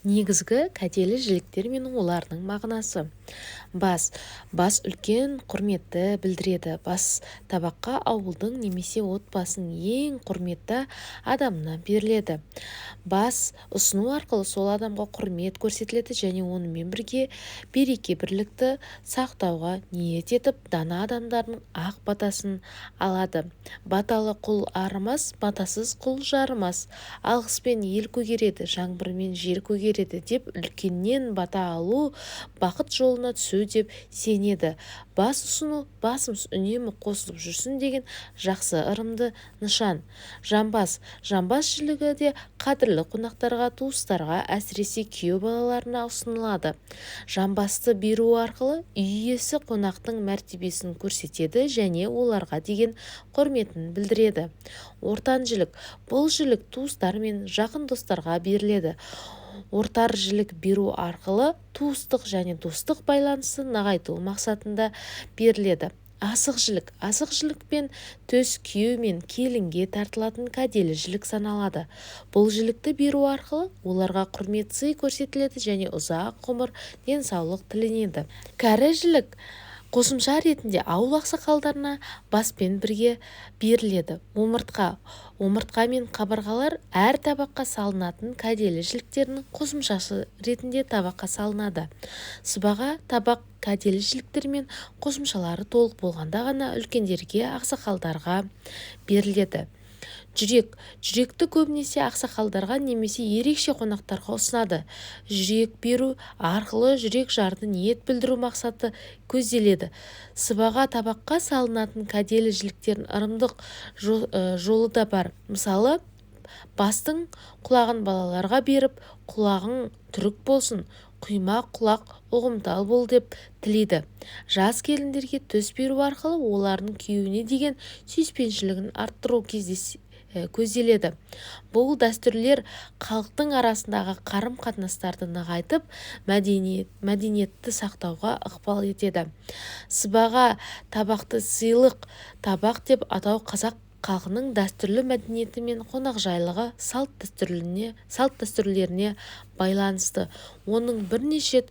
Негізгі кәделі жіліктер мен олардың мағынасы. Бас. Бас үлкен құрметті білдіреді. Бас табаққа ауылдың немесе отбасының ең құрметті адамына беріледі. Бас ұсыну арқылы сол адамға құрмет көрсетіледі және онымен бірге береке-бірлікті сақтауға ниет етіп, дана адамдардың ақ батасын алады. Баталы құл арымас, батасыз құл жарымас. Алғыспен ел көгереді, жаңбырмен жер көгереді деп үлкеннен бата алу бақыт жолына түсу деп сенеді. Бас ұсыну басымыз үнемі қосылып жүрсін деген жақсы ырымды нышан. Жамбас. Жамбас жілігі де қадірлі қонақтарға, туыстарға, әсіресе күйеу балаларына ұсынылады. Жамбасты беру арқылы үй иесі қонақтың мәртебесін көрсетеді және оларға деген құрметін білдіреді. Ортан жілік. Бұл жілік туыстар мен жақын достарға беріледі. Ортар жілік беру арқылы туыстық және достық байланысты нығайту мақсатында беріледі. Асық жілік. Асық жілік пен төс күйеу мен келінге тартылатын кәделі жілік саналады. Бұл жілікті беру арқылы оларға құрмет сый көрсетіледі және ұзақ ғұмыр, денсаулық тіленеді. Кәрі жілік қосымша ретінде ауыл ақсақалдарына баспен бірге беріледі. Омыртқа. Омыртқа мен қабырғалар әр табаққа салынатын кәделі жіліктердің қосымшасы ретінде табаққа салынады. Сыбаға табақ кәделі жіліктер мен қосымшалары толық болғанда ғана үлкендерге, ақсақалдарға беріледі. Жүрек. Жүректі көбінесе ақсақалдарға немесе ерекше қонақтарға ұсынады. Жүрек беру арқылы жүрек жарды ниет білдіру мақсаты көзделеді. Сыбаға табаққа салынатын кәделі жіліктердің ырымдық жолы да бар. Мысалы, бастың құлағын балаларға беріп, құлағың түрік болсын, құйма құлақ ұғымтал бол деп тілейді. Жас келіндерге төс беру арқылы олардың күйеуіне деген сүйіспеншілігін арттыру көзделеді. Бұл дәстүрлер халықтың арасындағы қарым-қатынастарды нығайтып, мәдениетті сақтауға ықпал етеді. Сыбаға табақты сыйлық табақ деп атау қазақ халқының дәстүрлі мәдениеті мен қонақжайлығы салт дәстүрлеріне байланысты. Оның бірнеше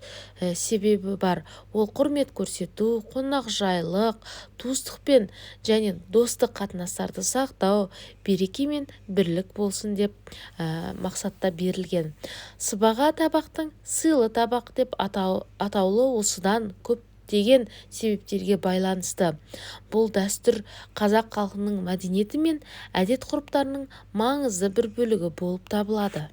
себебі бар. Ол құрмет көрсету, қонақжайлық, туыстықпен және достық қатынастарды сақтау, береке мен бірлік болсын деп мақсатта берілген. Сыбаға табақтың сыйлы табақ деп атаулы осыдан көптеген себептерге байланысты. Бұл дәстүр қазақ халқының мәдениеті мен әдет-ғұрыптарының маңызды бір бөлігі болып табылады.